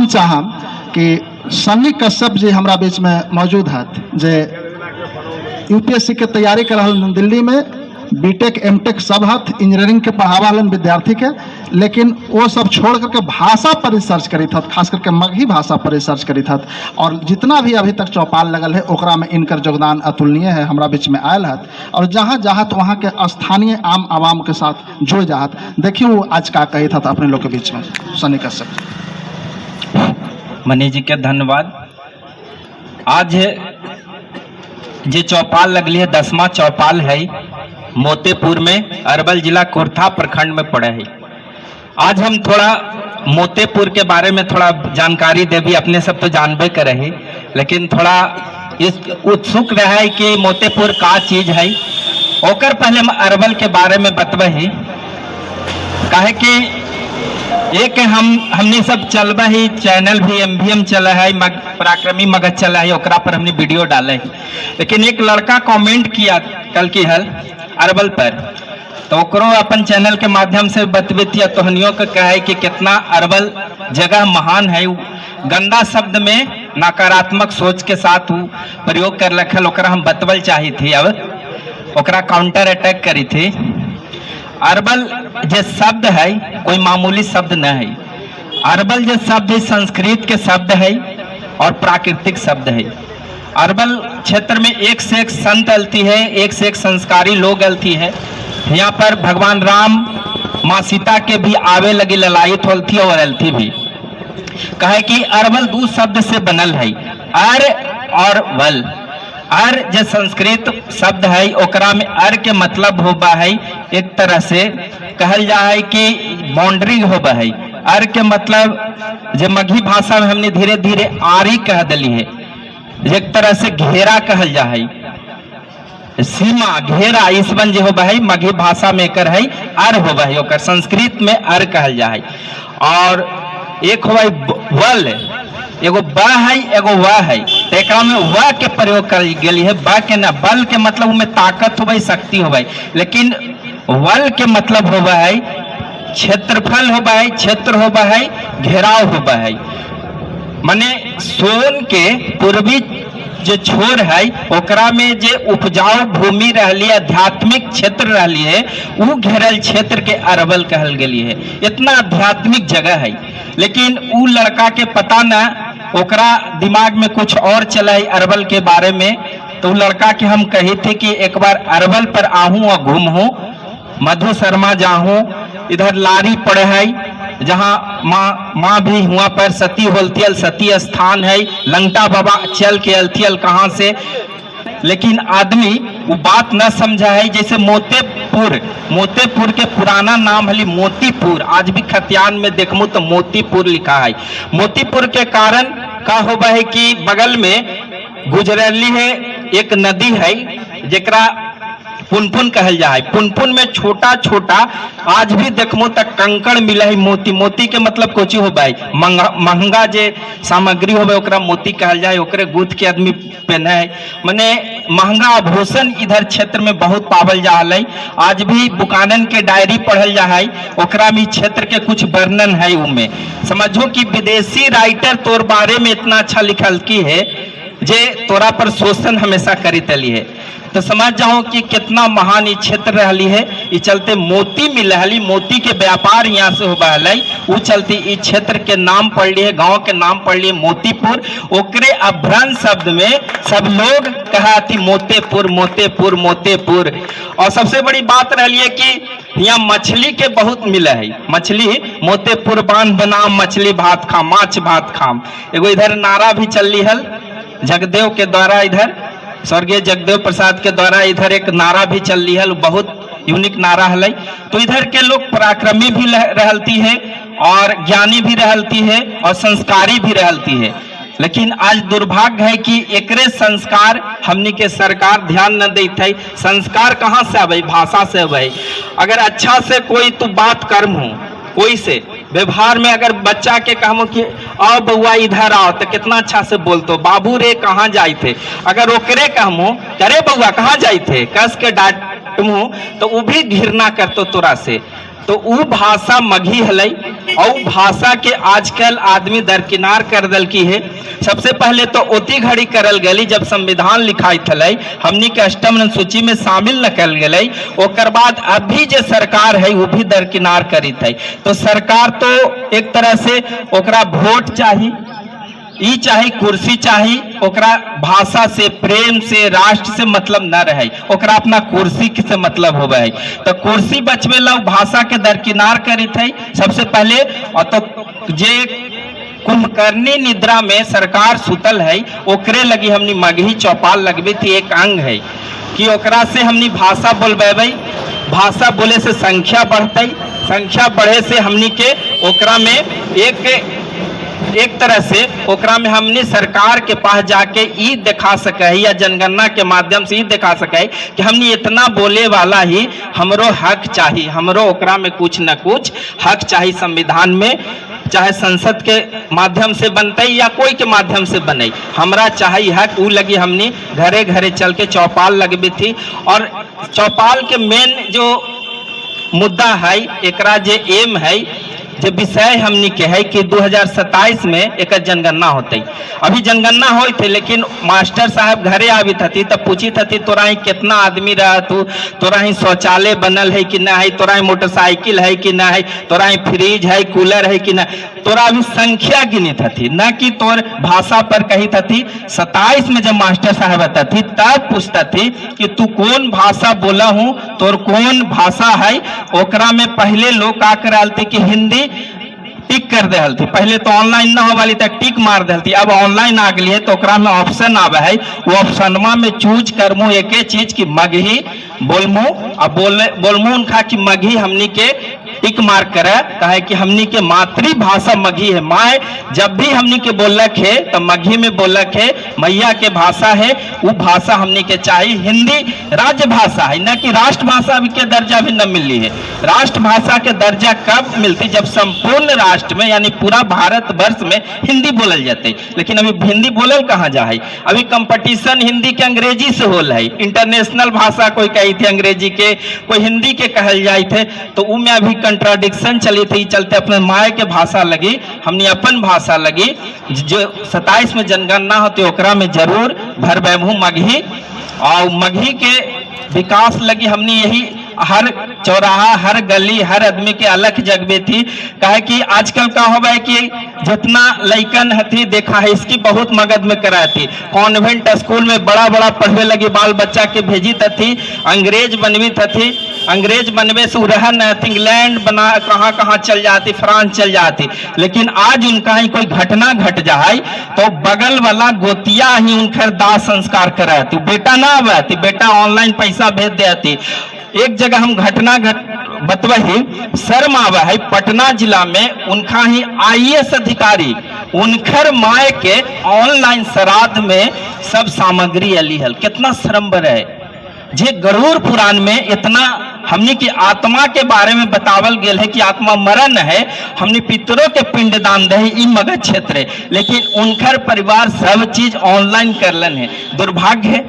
हम चाहम कि सन्नी कश्यप जी हमरा बीच में मौजूद हत, जे यूपीएससी के तैयारी कर रहल दिल्ली में, बीटेक एमटेक सब हत, इंजीनियरिंग के पढ़ावा हलन विद्यार्थी के, लेकिन वो सब छोड़ करके भाषा पर रिसर्च करी हत, खास करके मगही भाषा पर रिसर्च करी हत। और जितना भी अभी तक चौपाल लगल है ओकरा में इनकर योगदान अतुलनीय है। हमरा बीच में आयल हत और जहाँ जाहत वहाँ के स्थानीय आम आवाम के साथ जुड़ जाहत। देखिए वो आज का कही था अपने लोग के बीच में सन्नी कश्यप। मनीष जी के धन्यवाद। आज जे चौपाल लगली है 10वां चौपाल है, मोतीपुर में, अरवल जिला कुर्था प्रखंड में पड़े है। आज हम थोड़ा मोतीपुर के बारे में थोड़ा जानकारी देवी, अपने सब तो जानबे करे है, लेकिन थोड़ा इस उत्सुक रहे कि मोतीपुर का चीज है। ओकर पहले हम अरवल के बारे में बतबे ही, काहे कि एक हमने सब चलबा ही चैनल भी एमवीएम चला है, पराक्रमी मगध चला है, ओकरा पर हमने वीडियो डाले है। लेकिन एक लड़का कमेंट किया कल की हल अरवल पर, तो ओकरो अपन चैनल के माध्यम से बतबे थी, तोहनियों के कहे कि कितना अरवल जगह महान है। गंदा शब्द में नकारात्मक सोच के साथ वो प्रयोग कर रखल, ओकरा हम बतबल चाही थी, अब ओकरा काउंटर अटैक करी थी। अरबल जे शब्द है कोई मामूली शब्द न है। अरबल जे शब्द है संस्कृत के शब्द है और प्राकृतिक शब्द है। अरबल क्षेत्र में एक से एक संत अलती है, एक से एक संस्कारी लोग अलती है। यहाँ पर भगवान राम माँ सीता के भी आवे लगी ललायित होती और अलती भी। कहे कि अरबल दो शब्द से बनल है, अर और वल। अर जो संस्कृत शब्द है ओकरा में अर के मतलब होबा है, एक तरह से कहल जा है कि बाउंड्री होबा है। अर के मतलब जो मगही भाषा में हमने धीरे धीरे आरी कह दिली है, एक तरह से घेरा कहल जा है, सीमा घेरा इस बन जो होबा है मगही भाषा में एकर है अर होबा है, ओकर संस्कृत में अर कहल जा है। और एक होबा है वल, एगो ब है एगो व है, तो एकरा में व के प्रयोग कर गेली है, ब के ना। बल के मतलब में ताकत होबे, शक्ति होबे, लेकिन वल के मतलब होबे है क्षेत्रफल होबे है, क्षेत्र होबे है, घेराव होबे है। माने सोन के पूर्वी जो छोर है ओकरा में जे उपजाऊ भूमि रहली, आध्यात्मिक क्षेत्र रहली है, वो घेरल क्षेत्र के अरवल कहल गेली है। इतना आध्यात्मिक जगह है, लेकिन उ लड़का के पता ना, ओकरा दिमाग में कुछ और चला है अरवल के बारे में। तो लड़का के हम कही थे कि एक बार अरवल पर आहूँ और घूमूँ, मधु शर्मा जाहूँ, इधर लारी पड़े है जहाँ माँ माँ भी हुआ पर सती होलतियल सती स्थान है, लंगटा बाबा चल के अलथियल कहाँ से। लेकिन आदमी वो बात न समझा है। जैसे मोतीपुर, मोतीपुर के पुराना नाम है मोतीपुर, आज भी खतियान में देखमू तो मोतीपुर लिखा है। मोतीपुर के कारण का होबा है कि बगल में गुजरली है एक नदी है जेकरा पुनपुन कहल जाए। पुनपुन में छोटा छोटा आज भी देखमो तक कंकड़ मिले है मोती। मोती के मतलब कोची होबे है, महंगा जे सामग्री होबे ओकरा मोती कहल जाए, ओकरे गूथ के आदमी पहने है। माने महंगा आभूषण इधर क्षेत्र में बहुत पावल जा है। आज भी बुकानन के डायरी पढ़ल जा है, ओकरा में क्षेत्र के कुछ वर्णन है उनमें। समझो कि विदेशी राइटर तोर बारे में इतना अच्छा लिखल की है जे तोरा पर शोषण हमेशा करी तली है। तो समझ जाओ कि कितना महान ई क्षेत्र रहली है। ई चलते मोती मिल रही, मोती के व्यापार यहाँ से होबा हलै, उ चलते ई क्षेत्र के नाम पड़ली है, गांव के नाम पड़ली है मोतीपुर। ओकरे अपभ्रंश शब्द में सब लोग कहा थी मोतेपुर मोतेपुर मोतेपुर। और सबसे बड़ी बात रही है कि यहाँ मछली के बहुत मिले है मछली, मोतेपुर बांध बनाम मछली भात खाम, माछ भात खाम। एगो इधर नारा भी चलली हल जगदेव के द्वारा, इधर स्वर्गीय जगदेव प्रसाद के द्वारा इधर एक नारा भी चल रही है, बहुत यूनिक नारा है। तो इधर के लोग पराक्रमी भी रहलती है और ज्ञानी भी रहलती है और संस्कारी भी रहलती है। लेकिन आज दुर्भाग्य है कि एकरे संस्कार हमनी के सरकार ध्यान न देते है। संस्कार कहाँ से आवे? भाषा से आवे। अगर अच्छा से कोई तू बात करमू, कोई से व्यवहार में अगर बच्चा के कहमो कि आओ बउआ इधर आओ, तो कितना अच्छा से बोलतो, बाबू रे कहाँ जाए थे। अगर ओकरे कहमो अरे बउआ कहाँ जाए थे, कस के डांट कटमू तो वो भी घृणा करतो तोरा से। तो वो भाषा मगही हलै और उ भाषा के आजकल आदमी दरकिनार कर दल की है। सबसे पहले तो ओती घड़ी करल गई जब संविधान लिखाई थलै, हमनी के अष्टम अनुसूची में शामिल न करल गई। ओकर बाद अभी जो सरकार है वो भी दरकिनार करी है। तो सरकार तो एक तरह से ओकरा वोट चाही, ई चाही, कुर्सी चाही, ओकरा भाषा से, प्रेम से, राष्ट्र से मतलब न रहे, ओकरा अपना कुर्सी से मतलब होवे है। तो कुर्सी बचवे ला भाषा के दरकिनार करित है सबसे पहले। और तो जे कुंभकर्णी निद्रा में सरकार सुतल है ओकरे लगी हमनी मगही चौपाल लगबी थी, एक अंग है कि ओकरा से हमनी भाषा बोलबेबै, भाषा बोले से संख्या बढ़तै, संख्या बढ़े से हमनी के ओकरा में एक एक तरह से ओकरा में हमनी सरकार के पास जाके ई दिखा सके है या जनगणना के माध्यम से ई दिखा सके है कि हमनी इतना बोले वाला ही हमरो हक चाही, हमरो ओकरा में कुछ न कुछ हक चाही संविधान में, चाहे संसद के माध्यम से बनते या कोई के माध्यम से बने, हमरा चाही हक। उ लगी हमनी घरे घरे चल के चौपाल लगबी थी। और चौपाल के मेन जो मुद्दा है, एकरा जे एम है, जे विषय हमनी के है कि 2027 में एक जनगणना होते। अभी जनगणना होते थे लेकिन मास्टर साहब घरे आबित हती तब पूछित हती तोरा ही कितना आदमी रहत हु, तोरा ही शौचालय बनल है कि ना है, तोरा ही मोटरसाइकिल है कि ना है, तोरा ही फ्रिज है, कूलर है कि ना, तोरा अभी संख्या गिनित हती, न कि तोर भाषा पर कही थी। 27 में जब मास्टर साहब आता थी तब पूछता थी कि तू कौन भाषा बोला हूँ, तोर कौन भाषा है। ओकरा में पहले लोग का कराल थे कि हिंदी टिक कर दे हलथी, पहले तो ऑनलाइन न हो वाली तक टिक मार दे हलथी। अब ऑनलाइन आ गई है तो ओकरा में ऑप्शन आवे है, वो ऑप्शनमा में चूज करमू एके चीज की मगही बोलमू, आ बोले बोलमू उनका कि मगही हमनी के टिक मार करे, काहे कि हमनी के मातृभाषा मगही है। माए जब भी हमनी के बोलक है तो मगही में बोलक है, मैया के भाषा है, वो भाषा हमनी के चाहिए। हिंदी राज्य भाषा है, न कि राष्ट्रभाषा के दर्जा भी न मिली है। राष्ट्रभाषा के दर्जा कब मिलती? जब संपूर्ण राष्ट्र में यानी पूरा भारत वर्ष में हिंदी बोलल जाते। लेकिन अभी हिंदी बोलल कहाँ जा है? अभी कंपटीशन हिंदी के अंग्रेजी से होल है। इंटरनेशनल भाषा कोई कही थी अंग्रेजी के, कोई हिंदी के कहल जाए थे, तो उ में अभी कंट्राडिक्शन चली थी। चलते अपने माए के भाषा लगी, हमने अपन भाषा लगी जो 27 में जनगणना होती ओकरा में जरूर भरबैमू मगही। और मगही के विकास लगी हमने यही हर चौराहा, हर गली, हर आदमी के अलग जगबे थी। काहे कि आजकल का होगा है कि जितना लइकन हथी देखा है इसकी बहुत मगध में करा थी, कॉन्वेंट स्कूल में बड़ा बड़ा पढ़वे लगी बाल बच्चा के भेजी थी, अंग्रेज बनवी थी। अंग्रेज बनवे से रहन इंग्लैंड बना कहाँ कहाँ चल जाती, फ्रांस चल जाती। लेकिन आज उनका ही कोई घटना घट जाए तो बगल वाला गोतिया ही उनकर दाह संस्कार कराती, बेटा ना आती, बेटा ऑनलाइन पैसा भेज देती। एक जगह हम घटना घट बतवही शर्म आवा है, पटना जिला में उनका ही आईएएस अधिकारी उनकर माए के ऑनलाइन श्राद्ध में सब सामग्री अली हल। कितना शर्म बर है जे गरुड़ पुराण में इतना हमनी की आत्मा के बारे में बतावल गेल है कि आत्मा मरण है, हमनी पितरों के पिंडदान दे ई मगध क्षेत्र है, लेकिन उनकर परिवार सब चीज ऑनलाइन करलन है। दुर्भाग्य है,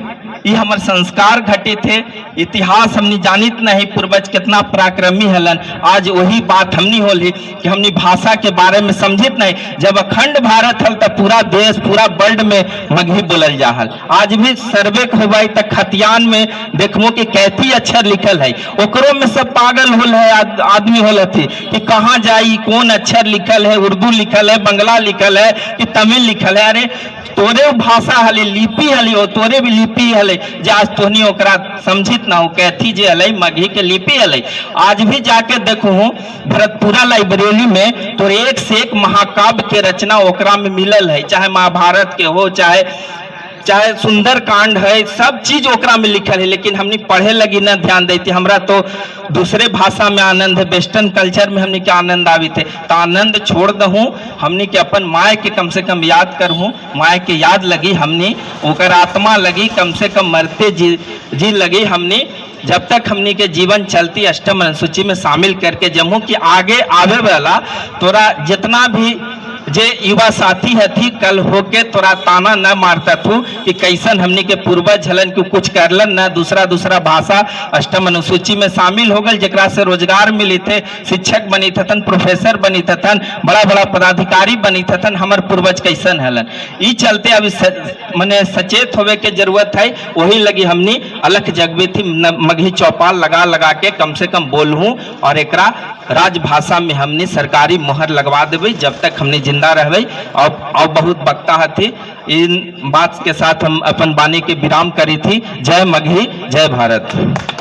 ये हमर संस्कार घटित है, इतिहास हमनी जानित नहीं पूर्वज कितना पराक्रमी हलन। आज वही बात हमनी होली कि हमनी भाषा के बारे में समझित नहीं। जब अखंड भारत हल तब पूरा देश पूरा वर्ल्ड में मगही बोलल जा हल। आज भी सर्वे होबई तक खतियान में देखबो कि कैथी अक्षर लिखल है, ओकरो में सब पागल होल है आदमी होल थी कि कहाँ जाई, कौन अक्षर लिखल है, उर्दू लिखल है, बंगला लिखल है कि तमिल लिखल है। अरे तोरे भाषा हले, लिपि हले, ओ तोरे भी लिपि हले जे आज तोहनी ओकरा समझित ना हो कैथी जे हले मगही के लिपि हले। आज भी जाके देखू भरतपुरा लाइब्रेरी में तो एक से एक महाकाव्य के रचना ओकरा में मिलल है, चाहे महाभारत के हो, चाहे चाहे सुंदर कांड है, सब चीज ओकरा में लिखल है। लेकिन हमनी पढ़े लगी ना ध्यान देती। हमरा तो दूसरे भाषा में आनंद है, वेस्टर्न कल्चर में हमनी के आनंद आवी थे, तो आनंद छोड़ दहूँ, हमनी के अपन माए के कम से कम याद करहूँ, माए के याद लगी हमनी ओकर आत्मा लगी कम से कम मरते जी जी लगी हमनी जब तक हमनी के जीवन चलती अष्टम अनुसूची में शामिल करके जम्मू की आगे आवे वाला तोरा जितना भी जे युवा साथी हथी कल होके तोरा ताना न मारता थू कि कैसन हमनी के पूर्वज हलन कि कुछ करलन न, दूसरा दूसरा भाषा अष्टम अनुसूची में शामिल हो गल, जेकरा से रोजगार मिली थे, शिक्षक बनी थतन, प्रोफेसर बनी थतन, बड़ा बड़ा पदाधिकारी बनी थतन। हमर पूर्वज कैसन हलन। ई चलते अभी मने सचेत होवे के जरूरत है। वही लगी हमनी अलग जगबे थी मगही चौपाल लगा लगा के कम से कम बोलूँ और एकरा राजभाषा में हमने सरकारी मोहर लगवा देबै जब तक हमने जिंदा रहबै। और बहुत वक्ता हथी। इन बात के साथ हम अपन वाणी के विराम करी थी। जय मगही, जय भारत।